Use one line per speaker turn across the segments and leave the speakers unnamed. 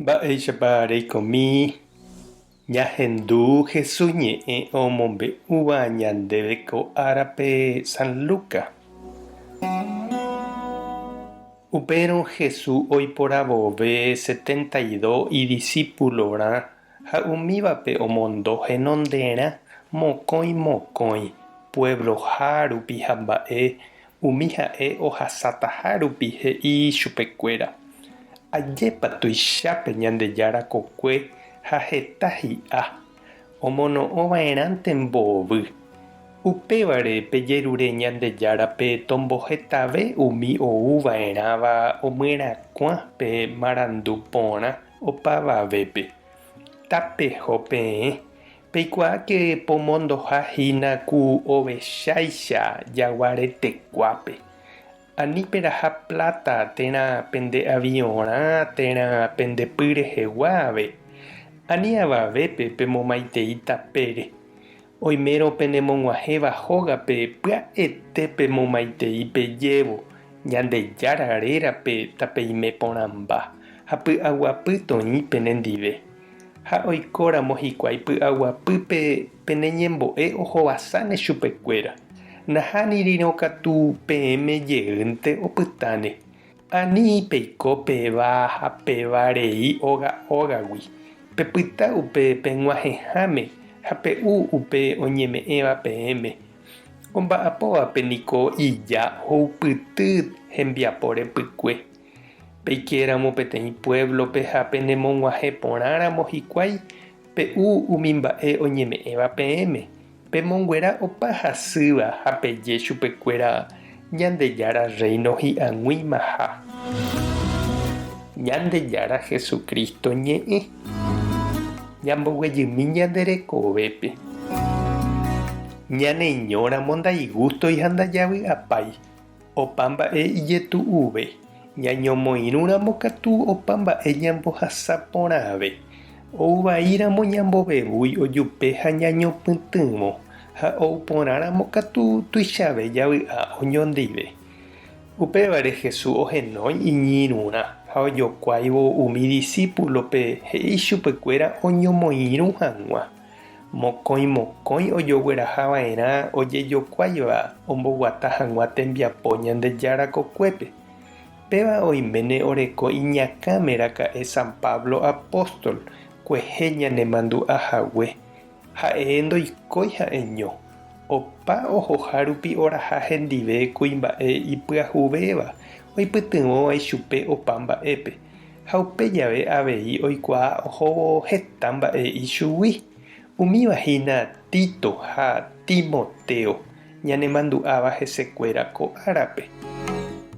Mba'éichapa reikomi ñahendu Jesús ñe'ẽ omombe'úva ñandéve ko árape San Lucas? Upérõ Jesús oiporavove 72 idisípulorã ha umívape omondo henonderã mokõi mokõi, puebloha rupi ha mba'e Umi ha'e ohasataha rupi he'i chupekuéra, Ajépa tuichápe Ñandejára kokue ha heta hi'a, omono'õ va'erãnte mbovy. Upévare pejerure Ñandejárape tombohetave umi ou va'erãva omyerakuã pe marandu porã opavavépe. Tapeho peẽ, Peikuaáke pomondoha hína ku ovecháicha jaguaretekuápe. Ani peraha pláta térã pende aviõrã térã pende py rehegua ave. Ani avavépe pemomaitei tapére. Oimérõ penemog̃uahẽva hógape pya'ete pemomaitei pejévo, Ñandejára rérape tapeime porãmba ha py'aguapy toĩ penendive. Ha oikóramo hikuái py'aguapýpe pene ñembo'e ohovasáne chupekuéra, nahánirirõ katu peẽme jeýnte opytáne. Ani peiko peva ha peva rei óga ógagui, pepyta upe peg̃uahẽháme ha pe'u upe oñeme'ẽva peẽme. Omba'apóvape niko ija oupyty hembiapo repykue. Peikéramo peteĩ puévlope ha penemog̃uahẽ porãramo hikuái, pe'u umi mba'e oñeme'ẽva peẽme, pemonguera opa hasýva ha peje chupekuéra Ñandejára Rréino hi'ag̃uimaha. Ñandejára Jesucristo ñe'ẽ. Ñamboguejymi ñande rekovépe. Ñaneñóramo ndaigústoi ha ndajavy'apái. Opa mba'e ijetu'uve, ñañomoirũramo katu opa mba'e ñambohasa porãve. Ou vaíramo ñambovevúi ojupe ha ñañopytyvõ, ha ou porãramo katu tuichave javy'a oñondive. Upévare Jesús ohenói iñirũrã ha ojokuáivo umi disípulope he'i chupekuéra oñomoirũ hag̃ua. Mokõi mokõi ojogueraha va'erã ojejokuáiva omboguata hag̃ua tembiapo Ñandejára kokuépe. Péva oiméne oreko iñakãme raka'e San Pablo apóstol kuehe ñanemandu'a hague. Ha'e ndoikói ha'eño. Opa ohoha rupi oraha hendive kuimba'e ipyahuvéva oipytyvõva ichupe opa mba'épe. Ha upe jave avei oikuaa ohóvo heta mba'e ichugui, umíva hína Tito ha Timoteo, ñanemandu'áva hesekuéra ko árape.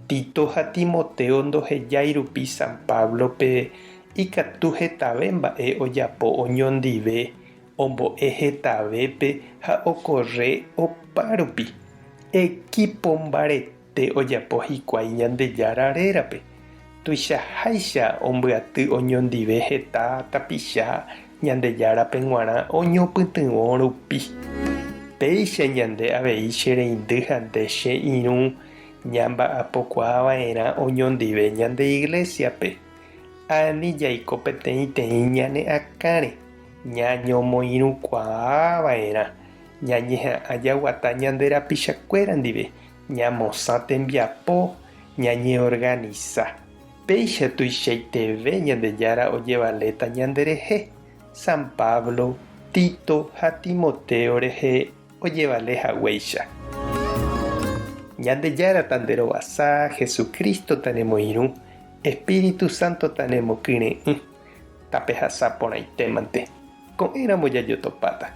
Tito ha Timoteo ndohejái rupi San Páblope ikatu hetave mba'e ojapo oñondive, ombo'e hetavépe ha okorre opárupi. Ekípo mbarete. Te ojapo hikuái Ñandejára rérape, tuichaháicha ombyaty oñondive heta tapicha Ñandejárape g̃uarã oñopytyvõ rupi. Péicha ñande avei che reindy ha nde che irũ ñamba'apokuaa va'erã oñondive ñande iglésiape. Ani jaiko peteĩteĩ ñane akãre, ñañomoirũkuaa va'erã, ñañeha'ã jaguata ñande rapichakuéra ndive Ñamosã tembiapo, ñañeorganisa. Péicha tuichaiteve Ñandejára ojevaléta ñanderehe, San Pablo, Tito ha Timoteo rehe ojevale haguéicha. Ñandejára tanderovasa, Jesucristo tanemoirũ, Espíritu Santo tanemokyre'ỹ. Tapehasa porãitémante. Ko'ẽramo jajotopáta.